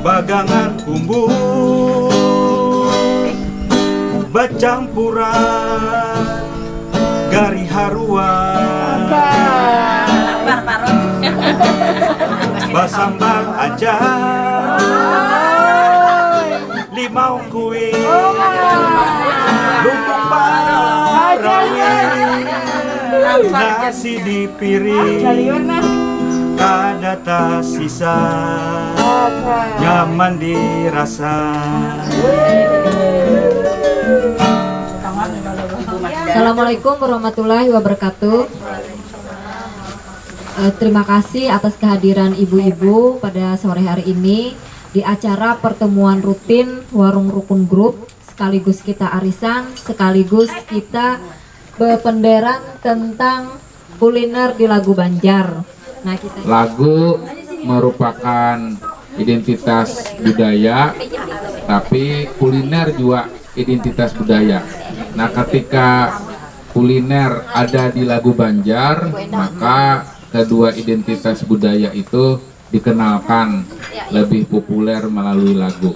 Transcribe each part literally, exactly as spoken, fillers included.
Bagangan kumbung bacampuran gari haruan, basambal aja limau kuih, lumpuk parawi, nasi di piring kada tasisa, nyaman dirasa. Assalamualaikum warahmatullahi wabarakatuh. Eh, terima kasih atas kehadiran ibu-ibu pada sore hari ini di acara pertemuan rutin Warung Rukun Group, sekaligus kita arisan, sekaligus kita bependeran tentang kuliner di Lagu Banjar. Nah, kita Lagu merupakan identitas budaya, tapi kuliner juga identitas budaya. Nah, ketika kuliner ada di Lagu Banjar, maka kedua identitas budaya itu dikenalkan lebih populer melalui lagu.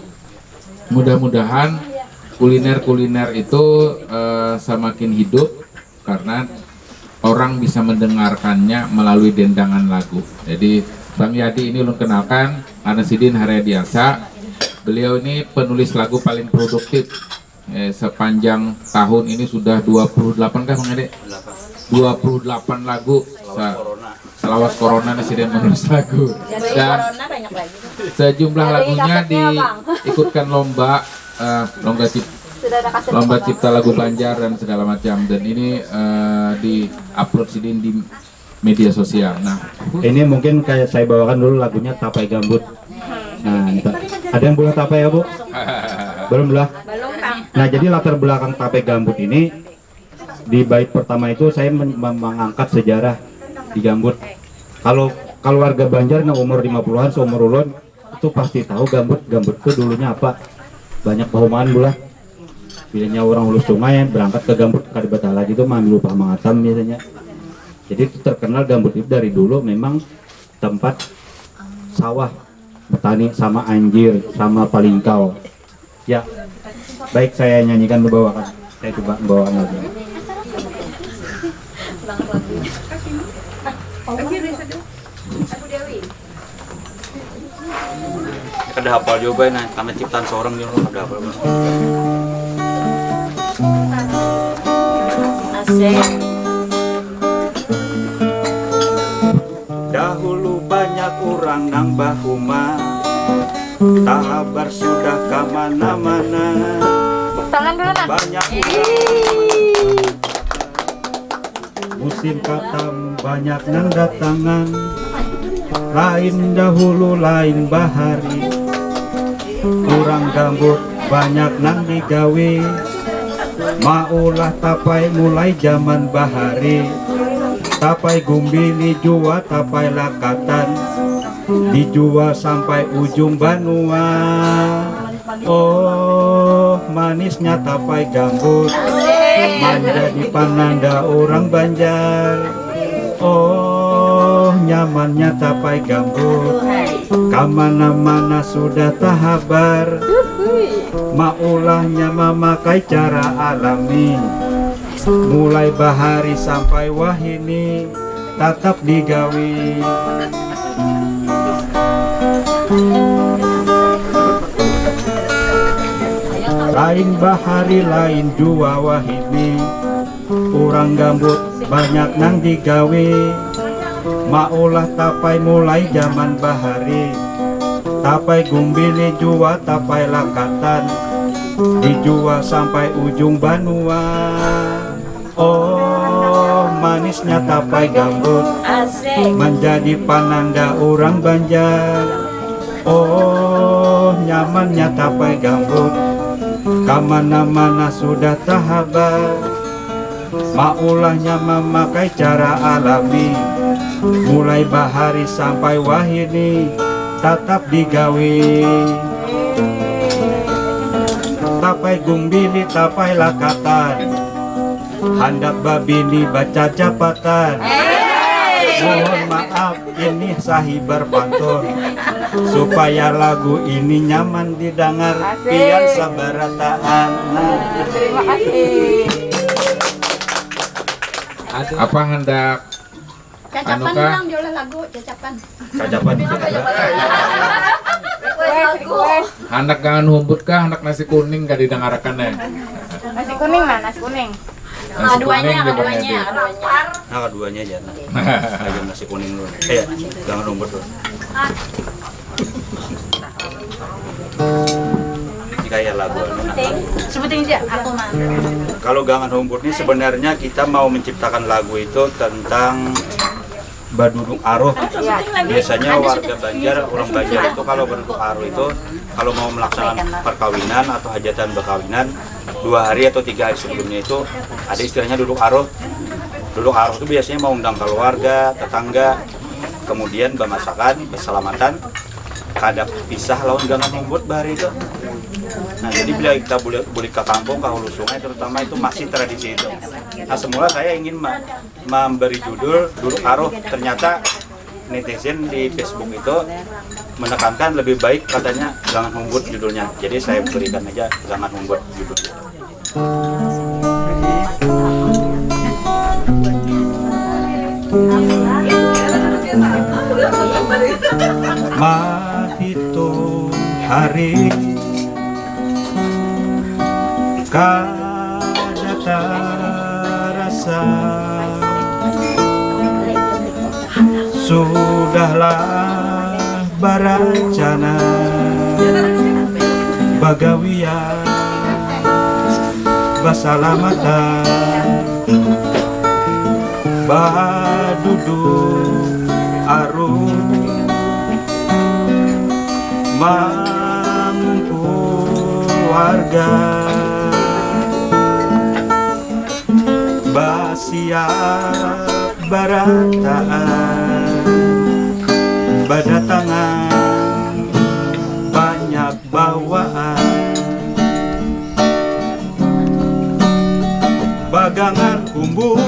Mudah-mudahan kuliner-kuliner itu eh, semakin hidup karena orang bisa mendengarkannya melalui dendangan lagu. Jadi Bang Yadi ini ulun kenalkan karena sidin Harya Diasa. Beliau ini penulis lagu paling produktif. Eh, sepanjang tahun ini sudah dua puluh delapan kah Bang Ade? dua puluh delapan lagu. Sa- Selawas corona nih sidin menulis lagu. Dan sejumlah lagunya diikutkan lomba eh, lomba cip- lomba cipta lagu Banjar dan segala macam, dan ini eh, di upload sidin di media sosial. Nah, Ini mungkin kayak saya bawakan dulu lagunya Tapai Gambut. Nah, entah. Ada yang bulah tapai ya, Bu? Belum lah. Nah, jadi latar belakang Tapai Gambut ini di bait pertama itu saya men- mem- mengangkat sejarah di Gambut. Kalau kalau warga Banjar yang umur lima puluhan seumur ulun itu pasti tahu Gambut. Gambut itu dulunya apa? Banyak pahumaan bulah. Bilanya orang Hulu Sungai berangkat ke Gambut kada batalah gitu mengambil upah mangatam biasanya. Jadi itu terkenal Gambut itu dari dulu memang tempat sawah, petani sama anjir sama palingkau. Ya, baik, saya nyanyikan dulu, bawakan. Saya coba bawakan lagi. Kada hafal jua bae nah, karena ciptaan seorang jua kada hafal. Dahulu banyak urang nang bahuma, tahabar sudah ka mana-mana. Banyak urang musim katam banyak nang datangan. Lain dahulu lain bahari. Urang gambut banyak nang digawi. Maulah tapai mulai jaman bahari. Tapai gumbili jua tapai lakatan. Dijual sampai ujung banua. Oh, manisnya tapai gambut. Manjadi pananda urang Banjar. Oh, nyamannya tapai gambut. Kamana-mana sudah tahabar. Maulahnya mamakai cara alami. Mulai bahari sampai wahini tatap digawi. Lain bahari lain jua wahini. Urang gambut banyak nang digawi. Maulah tapai mulai jaman bahari. Tapai gumbili jua tapai lakatan. Dijual sampai ujung banua. Oh, manisnya tapai gambut. Manjadi pananda urang Banjar. Oh, nyamannya tapai gambut. Kamana-mana sudah tahabar. Maulahnya mamakai cara alami. Mulai bahari sampai wahini tatap digawi. Tapai gumbili tapai lakatan. Handak babini bacacapatan. Mohon maaf, ini sahibar pantun. Supaya lagu ini nyaman didangar, pian sabarataan. Nah. Terima kasih. Apa hendak Cacapan Anu kah? Bilang jualan lagu, cacapan. Kacapan. Anak gangan humbut kah, anak nasi kuning kah didangarakan ya? Nasi kuning lah, nasi kuning. Nasi kuning di Bang Edi. Nah, keduanya aja. Nah. Aja nasi kuning dulu. Eh, jangan rumput dulu. Ini kayak lagu anu, nah. Sebutin aja, aku mah. Kalau Gangan Humbut ini sebenarnya kita mau menciptakan lagu itu tentang baduduk aruh. Biasanya warga Banjar, orang Banjar itu kalau baduduk aruh itu kalau mau melaksanakan perkawinan atau hajatan bakawinan dua hari atau tiga hari sebelumnya itu ada istilahnya duduk aruh. Duduk aruh itu biasanya mau undang keluarga, tetangga, kemudian bamasakan, berselamatan, kada pisah lawan Gangan Humbut bahari itu. Nah, jadi bila kita bulik, bulik ke kampung, ke hulu sungai terutama itu masih tradisi itu. Nah, semula saya ingin ma- memberi judul Duduk Aruh. Ternyata netizen di Facebook itu menekankan lebih baik katanya Gangan Humbut judulnya. Jadi saya berikan aja Gangan Humbut judulnya. Mahitung hari kada tarasa, sudahlah barancana bagawian basalamatan baduduk aruh mangumpul warga basiap barataan badatangan banyak bawaan bagangan kumbul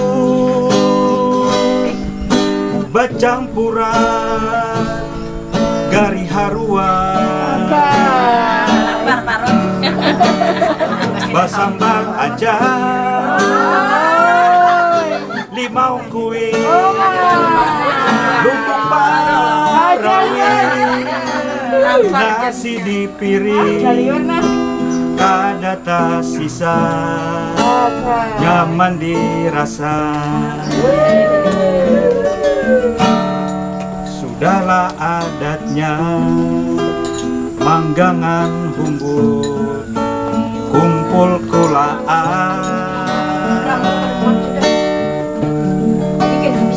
bacampuran gari haruan basambal aja limau kuih lumbuk parawi nasi di piring kada tasisa nyaman dirasa sudahlah adatnya manggangan humbut kumpul kulaan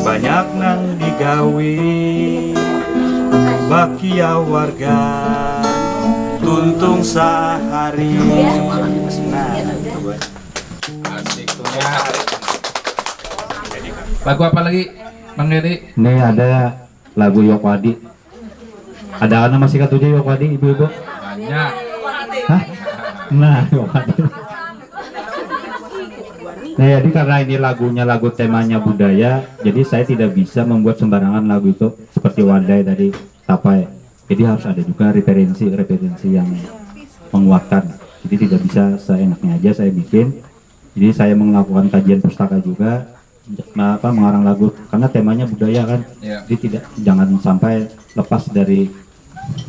banyak nang digawi bakia warga tuntung sahari. Nah, Asik tuh ya. Lagu apa lagi, Bang Dedi? Ini ada lagu Yok Wadi. Ada anak masih katuju Yok Wadi, ibu-ibu? Banyak. Hah? Nah, Yok Wadi. Nah, jadi karena ini lagunya lagu temanya budaya, jadi saya tidak bisa membuat sembarangan lagu itu seperti Wadai tadi, Tapai. Jadi harus ada juga referensi-referensi yang menguatkan. Jadi tidak bisa seenaknya aja saya bikin. Jadi saya melakukan kajian pustaka juga, apa mengarang lagu karena temanya budaya kan. Iya. Jadi tidak jangan sampai lepas dari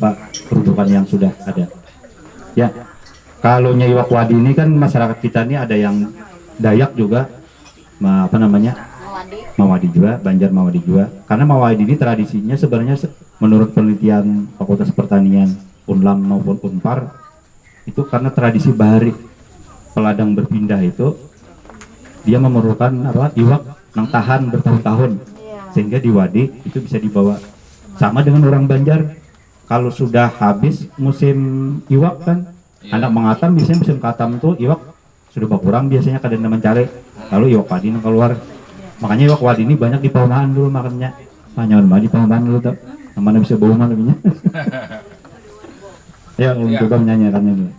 apa kerujukan yang sudah ada. Ya. Kalau Nyai Wakwadi ini kan masyarakat kita ini ada yang Dayak juga, ma- apa namanya? Mawadi juga, Banjar Mawadi juga. Karena Mawadi ini tradisinya sebenarnya se- menurut penelitian Fakultas Pertanian Unlam maupun Unpar itu karena tradisi bahari peladang berpindah itu dia memerlukan apa iwak nang tahan bertahun-tahun sehingga di Wadi itu bisa dibawa sama dengan orang Banjar kalau sudah habis musim iwak kan anak mengatam biasanya musim katam tuh iwak sudah berkurang biasanya kada ada mencari lalu iwak padi nang keluar makanya iwak wadi ini banyak di paumahan dulu makannya ah, nyaman banget di paumahan dulu tuh yang mana bisa bau mana punya ya ulun coba menyanyikannya dulu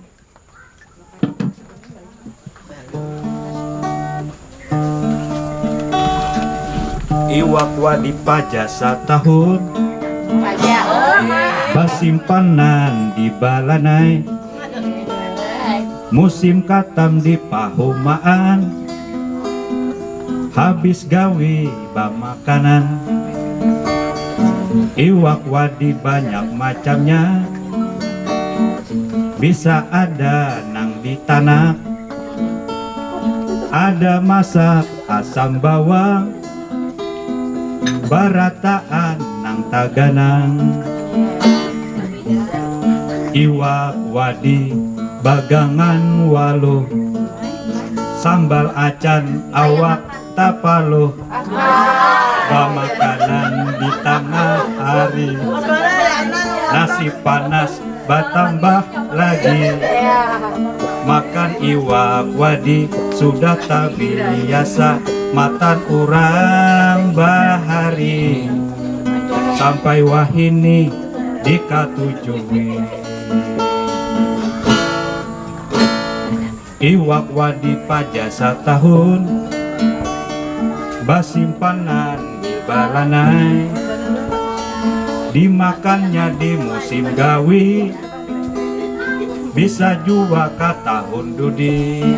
Iwak wadi paja satahun, basimpanan di balanai. Musim katam di pahumaan, habis gawi bamakanan. Iwak wadi banyak macamnya, bisa ada nang ditanak, ada masak asam bawang, barataan nang taganang. Iwak wadi bagangan waluh, sambal acan awak tapaluh, bamakanan di tangah hari, nasi panas batambah lagi. Makan iwak wadi sudah tabiasa, matan urang bahari, sampai wahini dikatujui. Iwak wadi paja satahun, basimpanan di balanai, dimakannya di musim gawi, bisa jua ka tahun dudi.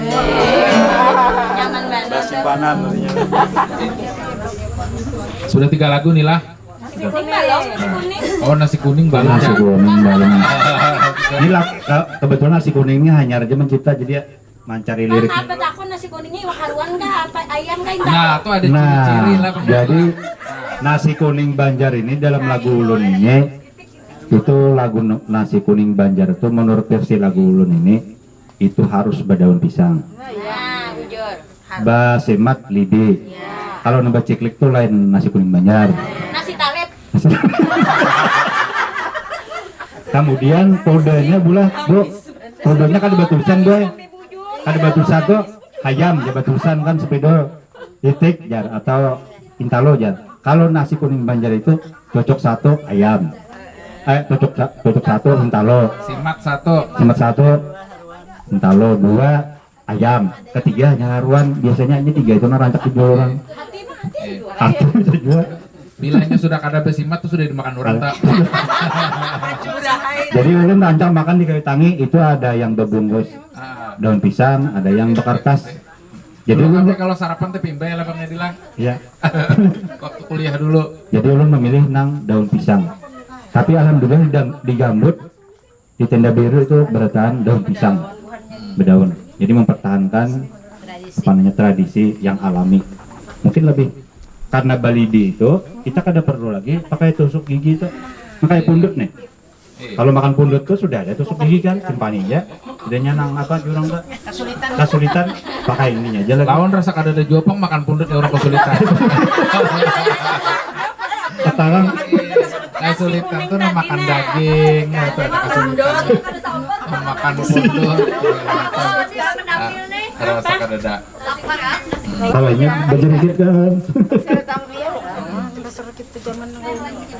Nyaman banget. Basimpanan artinya. Sudah tiga lagu nih lah. Nasi kuning balong, nasi kuning. Oh, nasi kuning balong. Nasi kuning balong. Ini lah, ke- kebetulan nasi kuning ini hanyar aja mencipta, jadi ya mencari lirik. Apa takut nasi kuningnya iwak haruan kah? Apa ayam kah? Nah, itu ada ciri-ciri lah. Nah, jadi nasi kuning Banjar ini dalam lagu ulun ini, itu lagu nu- nasi kuning Banjar itu menurut versi lagu ulun ini itu harus badaun pisang. Nah, bujur. Basimat lidi. Ya. Kalau nang baciklik tuh lain nasi kuning Banjar. Nasi talep. Kemudian kodenya bulah, Bu. Kodenya kada batulisan, boy. Kada batulisan tuh hayam, ya batulisan kan sepeda titik jar atau intalo jar. Kalau nasi kuning Banjar itu cocok satu ayam. Eh, cocok sa- cocok satu intalo. Simat satu. Simat satu. Intalo dua ayam. Ketiga hanya haruan. Biasanya ini tiga itu nang rancak dijual orang. Hati bisa jual. Bilanya sudah kada basimat tuh sudah dimakan orang tak. Jadi ulun rancak makan di kayu tangi itu ada yang bebungkus Ah. daun pisang, ada yang bekertas. Jadi Dulu ulun tapi kalau sarapan tapi imbai lah Bang Nedilang. Ya. Waktu kuliah dulu. Jadi ulun memilih nang daun pisang. Tapi alhamdulillah di, di Gambut di tenda biru itu berataan daun pisang bedaun. Jadi mempertahankan apa namanya tradisi yang alami. Mungkin lebih karena balidi itu kita kada perlu lagi pakai tusuk gigi itu. Pakai pundut nih. Iya. Kalau makan pundut tuh sudah ada tusuk gigi kan, simpan aja. Udah nyanang apa jurang tuh? Kesulitan. Kesulitan, pakai ininya aja lagi. Lawan rasa kada ada jua pang makan pundut ya orang kesulitan. Sekarang kesulitan tuh nah makan daging, nah, itu ada kesulitan. Makan pundut, nah, rasa kada ada. Kalau ini berjerikit kan.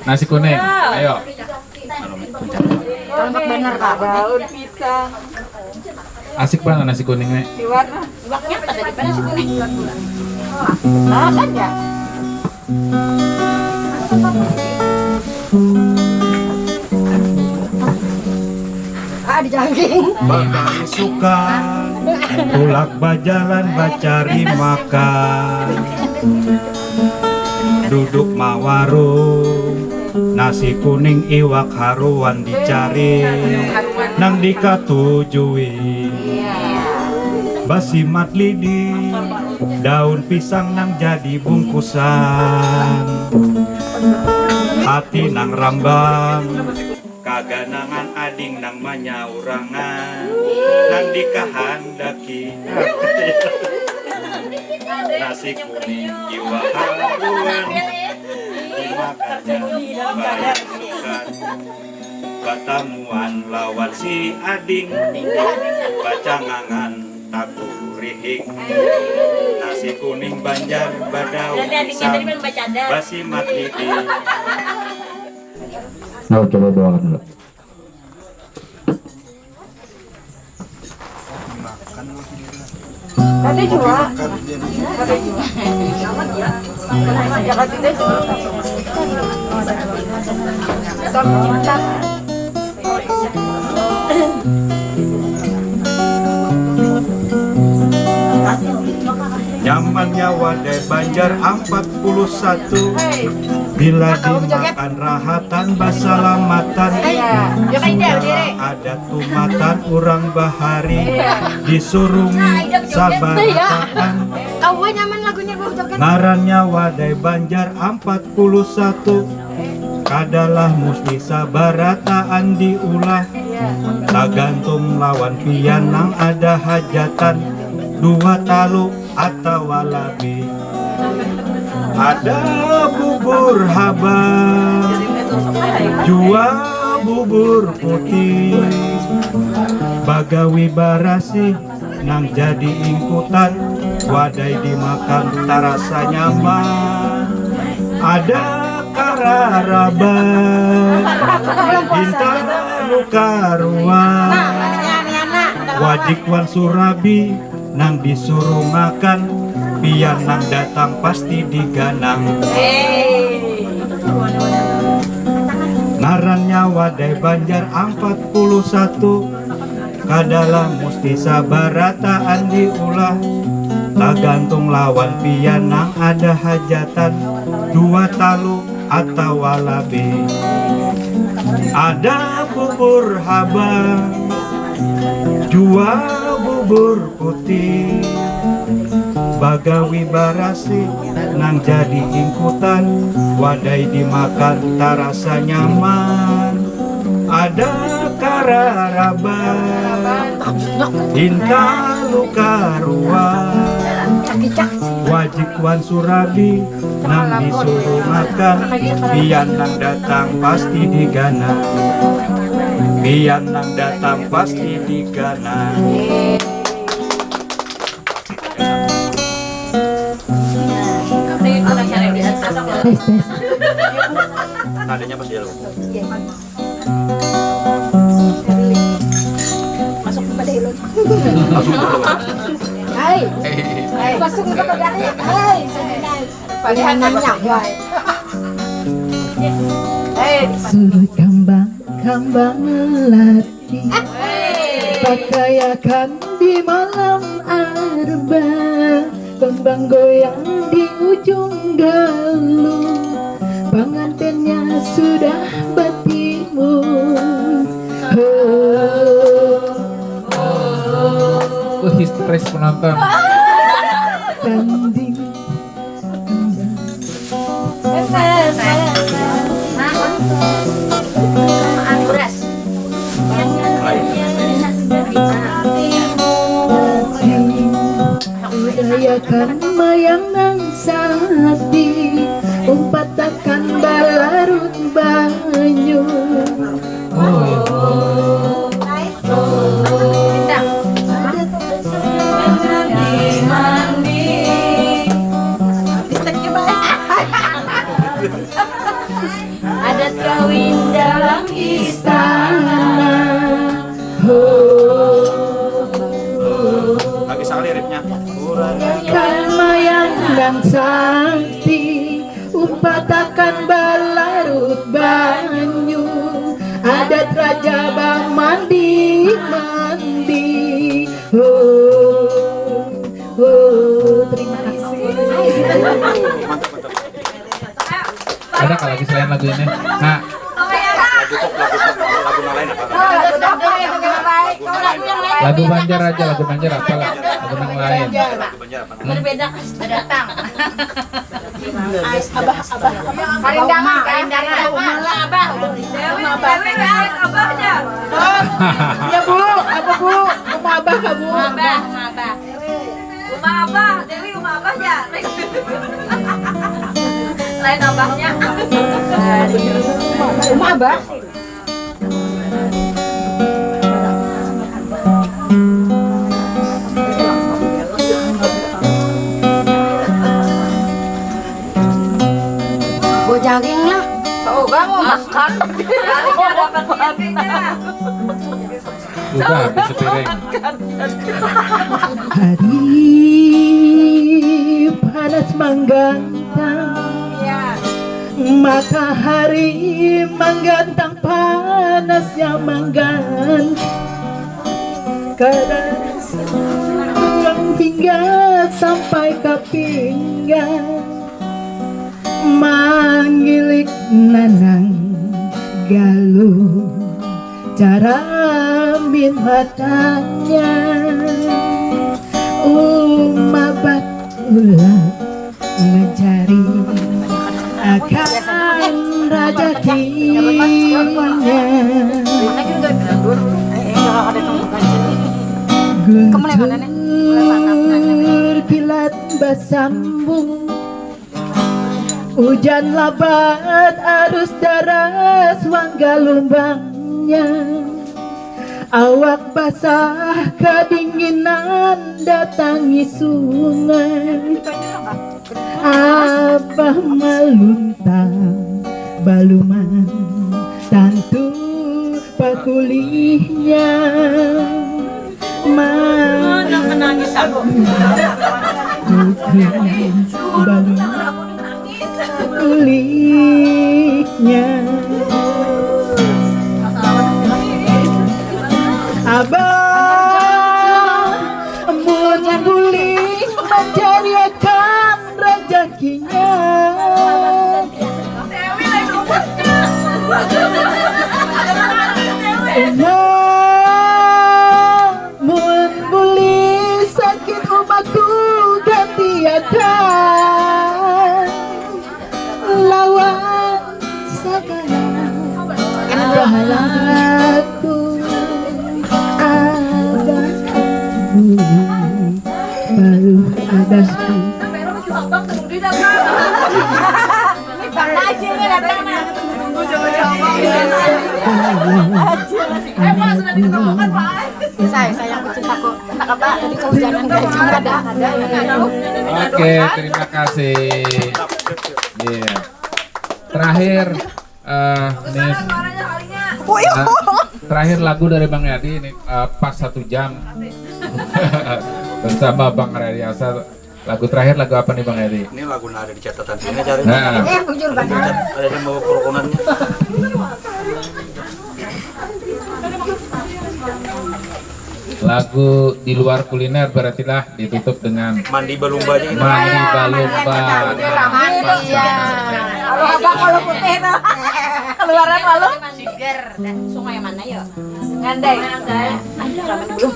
Nasi kuning, ayo. Lengkap bener, Kak. Daun pisang. Asik banget nasi kuning nih. Di warna. Iwaknya apa tadi? Nasi kuning. Nah, kan ya? Ah, dijangking. Bakari suka tulak bajalan bacari makan. Duduk mawarung, nasi kuning iwak haruan dicari, nang dikatujui. Basimat lidi, daun pisang nang jadi bungkusan. Hati nang rambang, kaganangan ading nang manyaurangan, nang dikahandaki. Nasi kuning iwak haruan, dimakannya barisukan. Batamuan lawan si ading, bacangangan taku rihing. Nasi kuning Banjar badaun pisang, basimat lidi. Nah, coba bawakan dulu. Ada jua. Ada jua. Nyamannya wadai Banjar ampat puluh satu. Bila dimakan rahatan basalamatan. Iya. Segala adat tumatan urang bahari. Disurungi sabarataan. Ngarannya wadai Banjar ampat puluh satu. Kadalah musti sabarata andi ulah. Tagang tung lawan pian nang datang pasti digana. Iya. Ada bubur habang. Intan luka rua. Wajik wan surabi nang disurungakan. Pian nang datang pasti digana. Ada kara raban. Intan luka rua. Ngarannya wadai Banjar ampat puluh satu. Kadalah musti sabarataan diulah. Tagantung lawan pian nang ada hajatan. Dua talu atawa labih. Ada bubur habang. Jua bubur putih. Bagawi barasih nang jadi ingkutan, wadai dimakan tarasa nyaman. Ada kara raban. Intan luka rua. Wajik wan surabi nang disurungakan, pian nang datang pasti diganang. Ngarannya wadai Banjar ampat puluh satu. Kadalah musti sabarataan diulah. Tagantung lawan pian nang ada hajatan, dua talu atawa labih. Ada bubur habang, jua bubur putih. Bagawi barasih nang jadi ingkutan, wadai dimakan tarasa nyaman. Ada kara raban, intan luka rua. Wajik wan surabi nang disurungakan, pian nang datang pasti digana. Pian nang datang pasti digana. Tes, tes. Nadanya pas dialog. Masuk kepada Elon. Masuk kepada Elon. Hai. Hai. Masuk kepada Elon. Hai. Palihan nanya, wai. Hai. Suruh kambang, kambang melati. Pakaiakan di malam arba, kembang goyang di ujung galung, pengantinnya sudah batimun. Ho, ho, ho. Tuh histeris penonton. Tanding. Budayakan mayang nang sati, umpatakan balarut banyu. Adat kawin dalam istana. Ho, ho. Lagi salah liriknya. Kan mayang dan sakti. Umpatakan balarut banyu, adat raja bamandi-mandi. Ho, ho, terima kasih. Ada kah lagi selain lagu ini? Nah. Lagu pop, lagu pop, lagu yang lain apa? Lagu Banjar aja, lagu Banjar apa lah? Lagu yang lain. Lagu Banjar apa? Berbeda kasta datang. Abah, abah, abah. Paling dangar, paling dangar. Abah, abah. Dewi, Dewi, guys, abahnya. Oh, iya, Bu. Apa, Bu? Rumah abah kah, Bu? Rumah abah, rumah abah. Rumah abah, Dewi, rumah abahnya. Lain abahnya. Rumah abah. Bojaring lah. Oh, kamu makan. Udah habis sepiring. Hari panas manggang. Matahari manggantang, panasnya manggantung kada hingga sampai ka pinggang, manggilik nanang galuh caramin matanya. Uma batulah mencari akan rajakinya. Guntur kilat basambung, ujan labat arus daras manggalumbangnya. Awak basah kadinginan datangi sungai. Abah maluntang baluman tantu pakulihnya. Mana menangis aku. Baluman pakulihnya. Abah mun bulih mencariakan rajakinya. Uma mun bulih sakit umaku gantiakan lawan sagala gahalaku. Abah, baru abahku. Saya, saya aku cintaku. Kenapa tadi kehujanan gajah ada, ada. Oke, terima kasih. Iya. Terakhir, eh, nih, eh, terakhir lagu dari Bang Yadi ini, eh, pas satu jam bersama Bang Radiasa. Lagu terakhir lagu apa nih, Bang Yadi? Ini lagu nang ada di catatan sini cari. Nah, Eh, bujur banar. Ada yang bawa kerukunannya. Lagu di luar kuliner berarti lah ditutup dengan Mandi balumba aja gitu. Mandi balumba. Iya. Kalau abang kalau putih tuh keluaran malu. Sugar dan sungai mana yo? Ngandai. Aduh, ramen belum.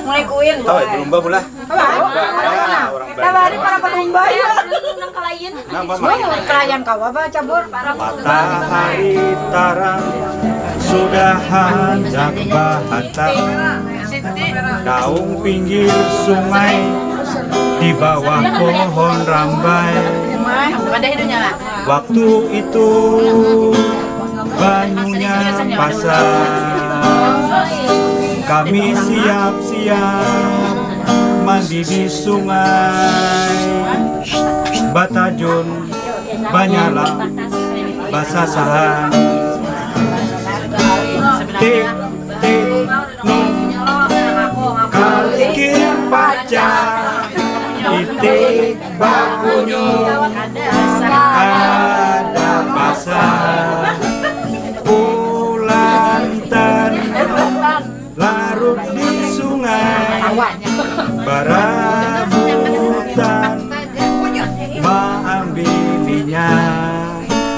Mulai kuin. Tahu ya balumba pula. Apa? Kita bari para balumba ya. Nang kalayan. Nah, mama. Kelayan kawa ba cabur. Matahari tarang sudah handak bahantam. Naung pinggir sungai di bawah pohon rambai. Wadah hidungnya lah. Waktu itu banyunya pasang. Kami siap-siap mandi di sungai. Batajun, banyalam, basasahan. Tik tik nung kalikir pacar. Itik bakunyung kada pasang. Ulantan larut di sungai. Barabutan maambilinya.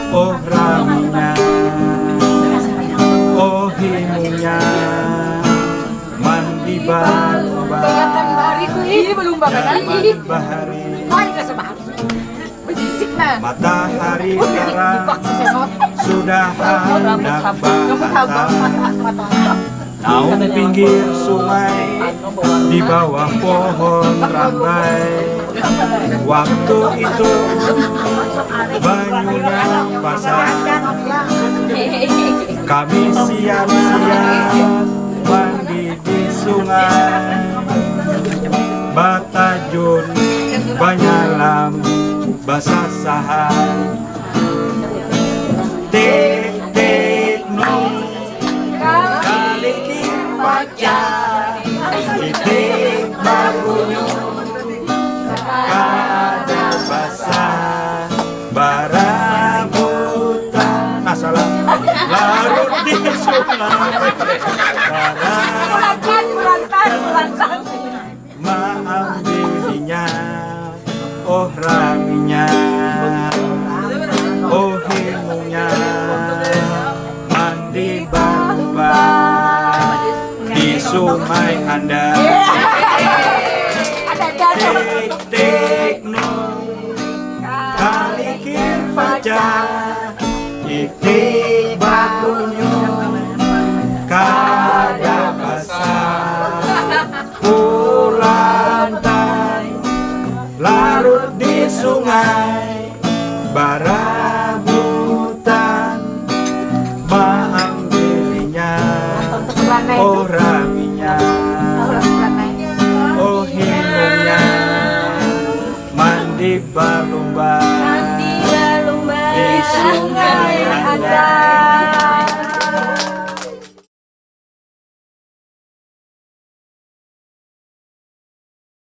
Oh raminya, oh himunya. Mandi balumba. Kelihatan bari kuih. Ih, balumba banar. Zaman bahari. Ai, rasa bahari. Bejisik nah. Matahari tarang sudah handak bahantam. Naung pinggir sungai di bawah pohon rambai. Waktu itu banyunya pasang. Kami siap-siap mandi di sungai. Batajun, banyalam, basasahan. Tik tik nung kalikir pacar. Itik bakunyung kada Larut di sungai. Bulantan, bulantan, bulantan. Maambil inya, oh raminya, oh himungnya, mandi baruba di sungai anda. Ada jatuh. Tik tik nung kalikir pacar, itik bakunyu